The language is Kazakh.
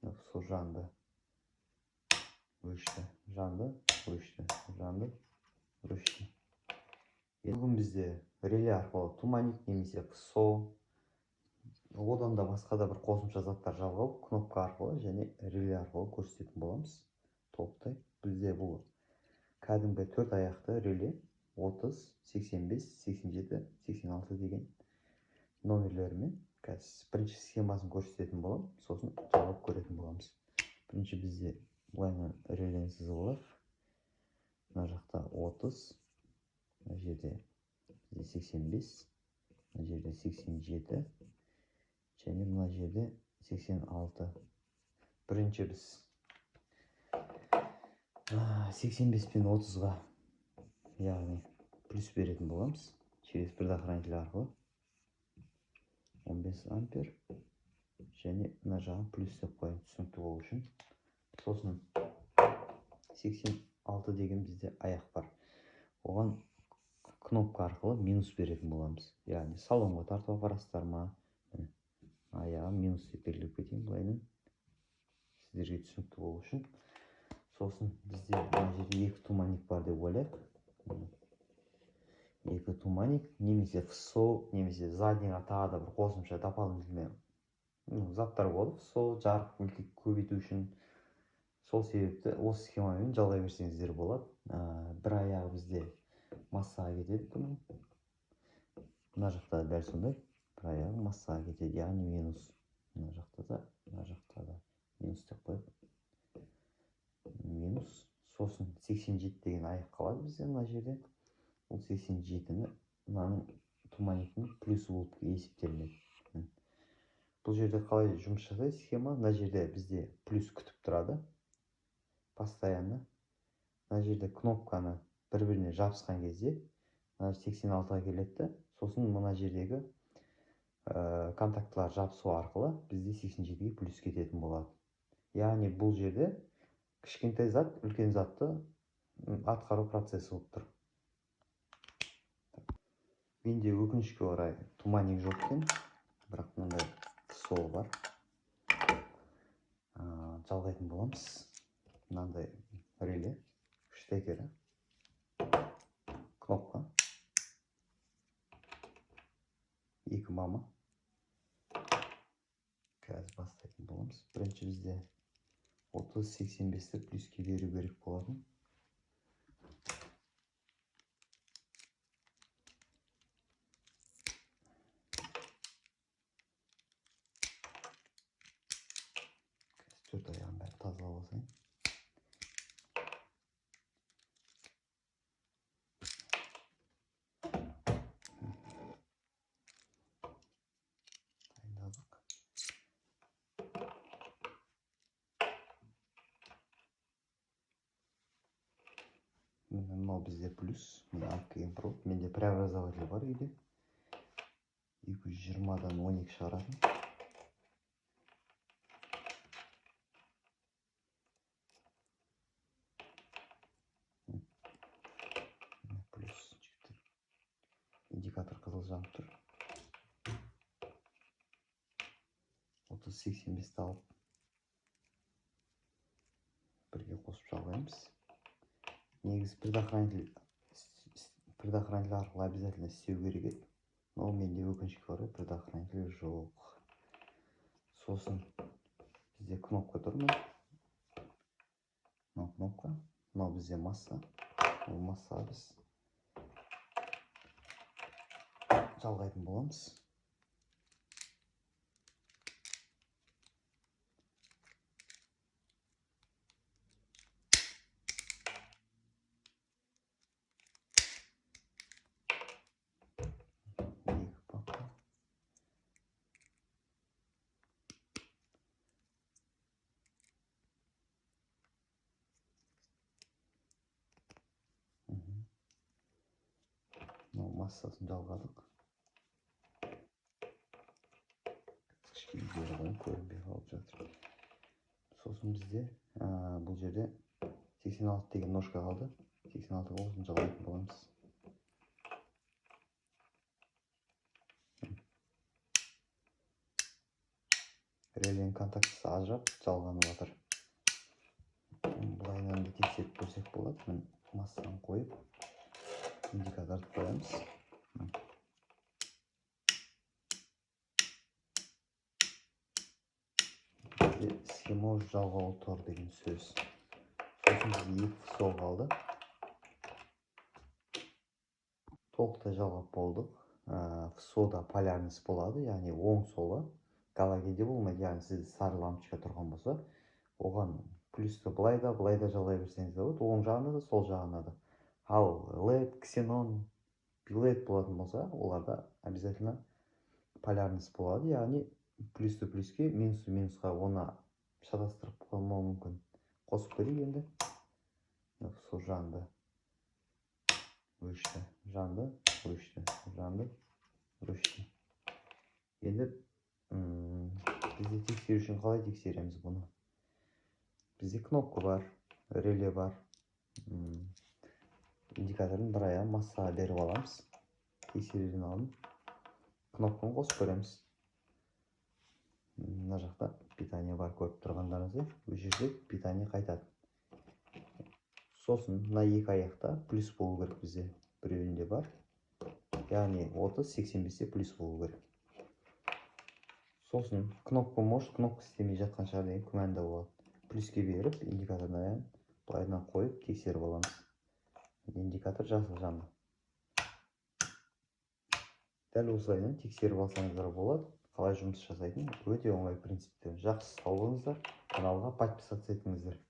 Сол жанды, өшті, жанды, өшті, жанды, өшті. Бүгін бізде реле арқылы туманик немесе ФСО, одан да басқа да бір қосымша заттар жалғау кнопка арқылы және реле арқылы көрсететін боламыз. Толықтай бізде бұл кәдімгі 4 аяқты реле 30, 85, 87, 86 деген номерлерімен қазір бірінші схемасын көрсететін боламын, сосын жалғап көретін боламыз. Бірінші бізде былайынан релені сызып алайық. Мына жақта 30, мына жерде бізде 85, мына жерде 87 және мына жерде 86. Бірінші біз 85 пен 30-ға, яғни плюс беретін боламыз через предохранитель арқылы 15 ампер және мына жағын плюс деп қояйын түсінікті болу үшін. Сосын 86 деген бізде аяқ бар, оған кнопка арқылы минус беретін боламыз, яғни салонға тартып апарасыздар ма, міне аяғы минус деп белгілеп кетейін былайынан сіздерге түсінікті болу үшін. Сосын бізде мына жерде 2 туманик бар деп ойлайық. 2 туманик немесе ФСО немесе заднийға тағы да бір қосымша дополнительный заттар болады, ФСО жарық көбейту үшін. Сол себепті осы схемамен жалғай берсеңіздер болады. Бір аяғы бізде массаға кетеді бұның. Мына жақта дәл сондай бір аяғы массаға кетеді, яғни минус. Мына жақта да, мына жақта да минус деп қояйық. Минус. Сосын 87 деген аяқ қалады бізде мына жерде. Ол 87-ні мынаның туманиктің плюсы болып есептелінеді. Бұл жерде қалай жұмыс жасайды схема? Мына жерде бізде плюс күтіп тұрады постоянно. Мына жерде кнопканы бір-біріне жабысқан кезде мына 86-ға келеді де, сосын мына жердегі контактылар жабысу арқылы бізде 87-ге плюс кететін болады. Яғни бұл жерде кішкентай зат үлкен затты атқару процесі болып тұр. Менде өкінішке орай туманик жоқ екен, бірақ мынандай ФСО бар. Жалғайтын боламыз. Мынандай реле, штекері, кнопка, 2 мама. Қазір бастайтын боламыз. Бірінші бізде 30-85-ті плюске беру керек болатын. Төрт аяғын бәрін тазалап алсайын. Дайындадық. Міне мынау бізде плюс. Мен алып келген провод. Менде преобразователь бар үйде. 220-дан 12 шығаратын. Плюс жігіттер. Индикатор қызыл жанып тұр. 30-85-ті алып бірге қосып жалғаймыз. Негізі предохранитель арқылы обязательно істеу керек еді. Но менде өкінішке орай предохранитель жоқ. Сосын бізде кнопка тұр міне. Мынау кнопка, мынау бізде масса. Ол массаға біз жалғайтын боламыз. Массасын жалғадық. Кішкене бері қойып көрінбей қалып жатыр. Сосын бізде бұл жерде 86 деген ножка қалды. 86-ға осыны жалғайтын боламыз. Реленің контактісі ажырап, жалғанып жатыр. Былайынан да тексеріп көрсек болады. Міне, массаны қойып, индикаторды қоямыз. Бізде схема уже жалғаулы тұр деген сөз. Сосын бізге екі ФСО қалды. Толықтай жалғап болдық. ФСО-да полярность болады, яғни оң солы галогенде болмайды, яғни сізде сары лампочка тұрған болса, оған плюсті былай да, былай да жалғай берсеңіз де болады, оң жағына да, сол жағына да. Ал LED, ксенон, билет болатын болса, оларда обязательно полярность болады, яғни плюсті плюске, минусты минусқа, оны шатастырып қалмауы мүмкін. Қосып көрейік енді. ФСО жанды, өшті, жанды, өшті, жанды, өшті. Енді бізде тексеру үшін қалай тексереміз бұны? Бізде кнопка бар, реле бар. Индикатордың бір аяғын массаға беріп аламыз. Тексеруден алдын кнопканы қосып көреміз. Мына жақта питание бар, көріп тұрғандарыңыздай, өшірсек питание қайтады. Сосын мына екі аяқта плюс болу керек бізде, біреуінде бар. Яғни отыз сексен бесте плюс болу керек. Сосын кнопка, может, кнопка істемей жатқан шығар деген күмән де болады. Плюске беріп, индикатордың аяғын былайынан қойып тексеріп аламыз. Индикатор жасыл жанды. Дәл осылайынан тексеріп алсаңыздар болады. Қалай жұмыс жасайтын өте оңай принциптер. Жақсы, сау болыңыздар. Каналға подписаться етіңіздер.